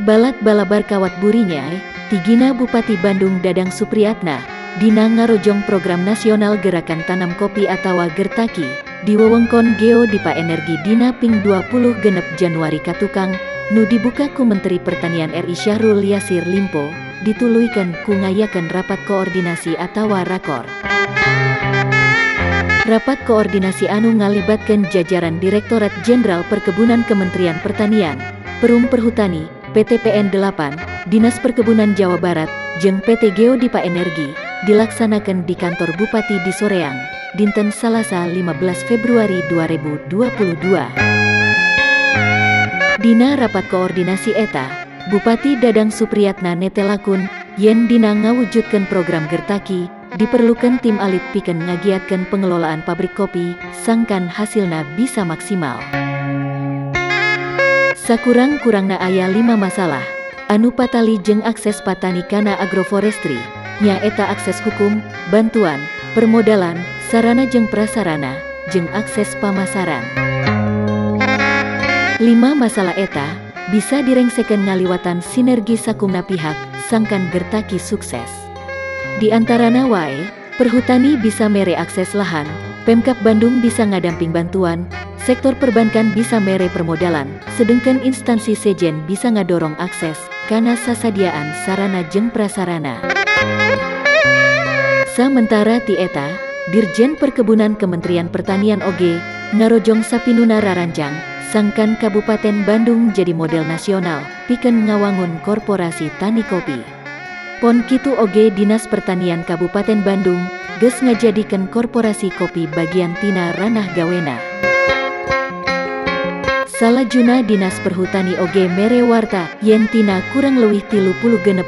Balad balabar kawat burinyai, tigina Bupati Bandung Dadang Supriyatna, dina ngarojong program nasional Gerakan Tanam Kopi atawa Gertaki, di wewengkon Geo Dipa Energi dina ping 26 Januari katukang, nu dibuka ku Menteri Pertanian RI Syahrul Yasin Limpo, dituluykeun ku ngayakeun rapat koordinasi atawa rakor. Rapat koordinasi anu ngalibatkeun jajaran Direktorat Jenderal Perkebunan Kementerian Pertanian, Perum Perhutani, PTPN 8, Dinas Perkebunan Jawa Barat, jeung PT Geo Dipa Energi, dilaksanakan di kantor Bupati di Soreang, dinten Salasa 15 Februari 2022. Dina rapat koordinasi eta, Bupati Dadang Supriyatna netelakeun, yen dina ngawujudkeun program Gertaki, diperlukan tim alit pikeun ngagiatkeun pengelolaan pabrik kopi, sangkan hasilna bisa maksimal. Sakurang-kurangna aya lima masalah anu patali jeung akses patani kana agroforestry, nyaeta akses hukum, bantuan, permodalan, sarana jeung prasarana, jeung akses pamasaran. Lima masalah eta bisa direngsekeun ngaliwatan sinergi sakumna pihak, sangkan Gertaki sukses. Di antarana wae, Perhutani bisa mere akses lahan, Pemkab Bandung bisa ngadamping bantuan, sektor perbankan bisa mere permodalan, sedangkan instansi sejen bisa ngadorong akses kana sasadiaan sarana jeung prasarana. Samentara ti eta, Dirjen Perkebunan Kementerian Pertanian oge ngarojong sapinuna rarancang, sangkan Kabupaten Bandung jadi model nasional pikeun ngawangun korporasi tani kopi. Pon kitu oge Dinas Pertanian Kabupaten Bandung geus ngajadikeun korporasi kopi bagian tina ranah gawena. Salajuna Dinas Perhutani oge mere warta yen tina kurang leuwih 36.800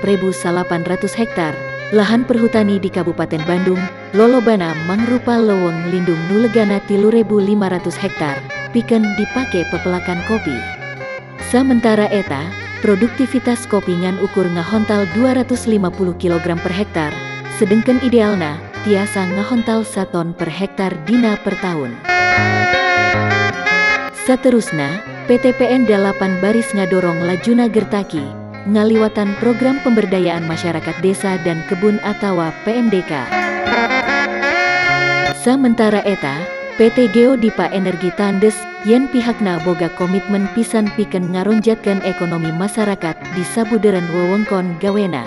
hektar lahan perhutani di Kabupaten Bandung, lolobana mangrupa leuweung lindung nu legana 3.500 hektar, pikeun dipake pepelakan kopi. Samentara eta, produktivitas kopi ngan ukur ngahontal 250 kg per hektar, sedengkeun idealna tiasa ngahontal 1 ton per hektar dina per tahun. Saterusna, PTPN 8 baris ngadorong lajuna Gertaki, ngaliwatan program pemberdayaan masyarakat desa dan kebun atawa PMDK. Samentara eta, PT Geo Dipa Energi tandes yen pihakna boga komitmen pisan pikeun ngaronjatkeun ekonomi masyarakat di sabudeureun wewengkon gawena.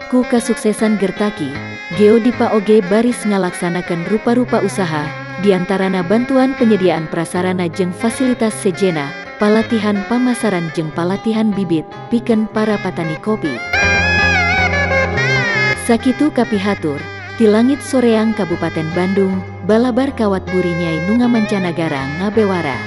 Ku kasuksesan Gertaki, Geo Dipa oge baris ngalaksanakeun rupa-rupa usaha, diantarana bantuan penyediaan prasarana jeung fasilitas sejena, palatihan pamasaran jeung palatihan bibit, pikeun para patani kopi. Sakitu kapihatur, ti langit Soreang, Kabupaten Bandung, balabar kawat burinyai nu ngamancanagara ngabewara.